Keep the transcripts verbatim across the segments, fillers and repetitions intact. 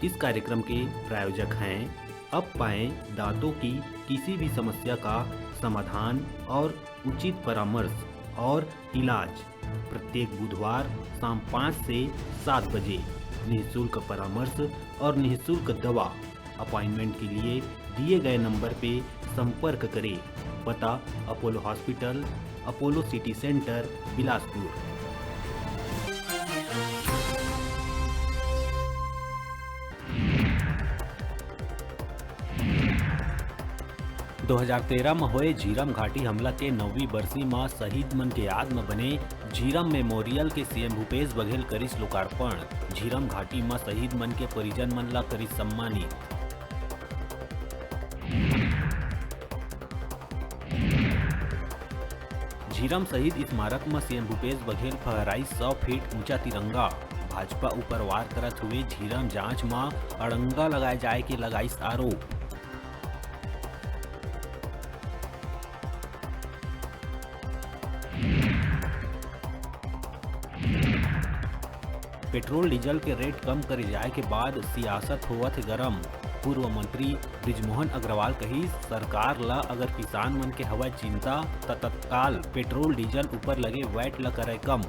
इस कार्यक्रम के प्रायोजक हैं, अब पाएं दांतों की किसी भी समस्या का समाधान और उचित परामर्श और इलाज। प्रत्येक बुधवार शाम पाँच से सात बजे निःशुल्क परामर्श और निःशुल्क दवा। अपॉइंटमेंट के लिए दिए गए नंबर पे संपर्क करें। पता: Apollo hospital, Apollo city centre, Bilaspur. दो हज़ार तेरह म होए झीरम घाटी हमला के नौवीं बरसी म शहीद मन के याद म बने झीरम मेमोरियल के सीएम भूपेश बघेल करिस लोकार्पण। झीरम घाटी म शहीद मन के परिजन मन ला करिस सम्मानित। झीरम शहीद स्मारक म सीएम भूपेश बघेल फहराइस सौ फीट ऊंचा तिरंगा। भाजपा ऊपर वार करत हुए झीरम जांच म अड़ंगा लगाए जाए के लगाइस आरोप। पेट्रोल डीजल के रेट कम करे जाए के बाद सियासत होवत हे गरम। पूर्व मंत्री बृजमोहन अग्रवाल कहिस, सरकार ला अगर किसान मन के हवय चिंता, त तत्काल पेट्रोल डीजल ऊपर लगे वैट ला करय कम।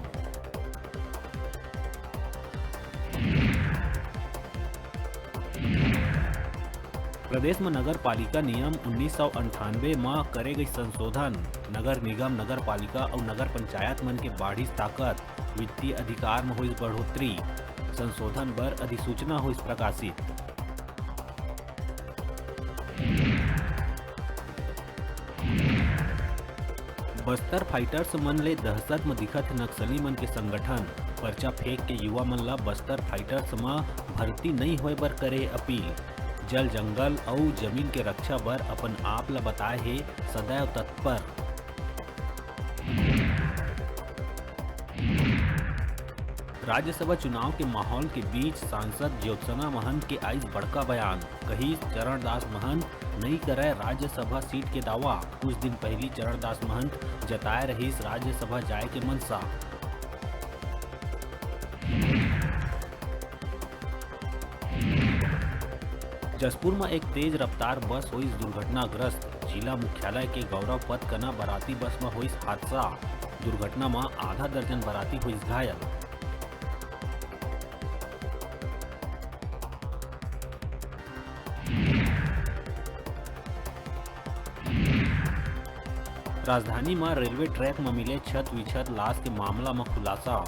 प्रदेश म नगर पालिका नियम उन्नीस सौ अंठानवे म करे गई संशोधन, नगर निगम, नगर पालिका अउ नगर पंचायत मन के बाढ़िस ताकत, वित्तीय अधिकार म होइस बढ़ोतरी। संशोधन बर अधिसूचना होइस प्रकाशित। बस्तर फाइटर्स मन ले दहशत म दिखत हे नक्सली मन के संगठन। पर्चा फेंक के युवा मन ला बस्तर फाइटर्स म भर्ती नइ होय बर करे अपील। जल, जंगल अउ जमीन के रक्षा बर अपन आप ला बताए हे सदैव तत्पर। राज्यसभा चुनाव के माहौल के बीच सांसद ज्योत्सना महंत के आइस बड़का बयान, कहिस चरणदास महंत नइ करय राज्यसभा सीट के दावा। कुछ दिन पहिली चरणदास महंत जताए रहिस राज्यसभा जाए के मंशा। जशपुर म एक तेज रफ्तार बस होइस दुर्घटनाग्रस्त। जिला मुख्यालय के गौरव पथ कना बराती बस म होइस हादसा। दुर्घटना म आधा दर्जन बराती होइस घायल। राजधानी म रेलवे ट्रैक म मिले छत विछत लाश के मामला म खुलासा।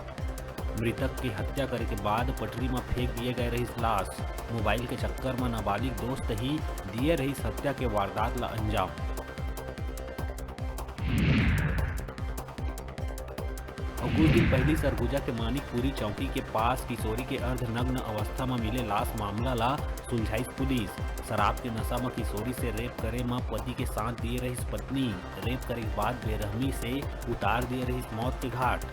मृतक के हत्या करे के बाद पटरी म फेंक दिए गए रहिस लाश। मोबाइल के चक्कर म नाबालिग दोस्त ही दिए रहिस हत्या के वारदात ला अंजाम। अउ कुछ दिन पहिली सरगुजा के मानिकपुरी चौकी के पास किशोरी के अर्धनग्न अवस्था म मिले लाश मामला ला सुलझाइस पुलिस। शराब के नशा म किशोरी से रेप करे म पति के साथ दिए रहिस पत्नी। रेप करे के बाद बेरहमी से उतार दिए रहिस मौत के घाट।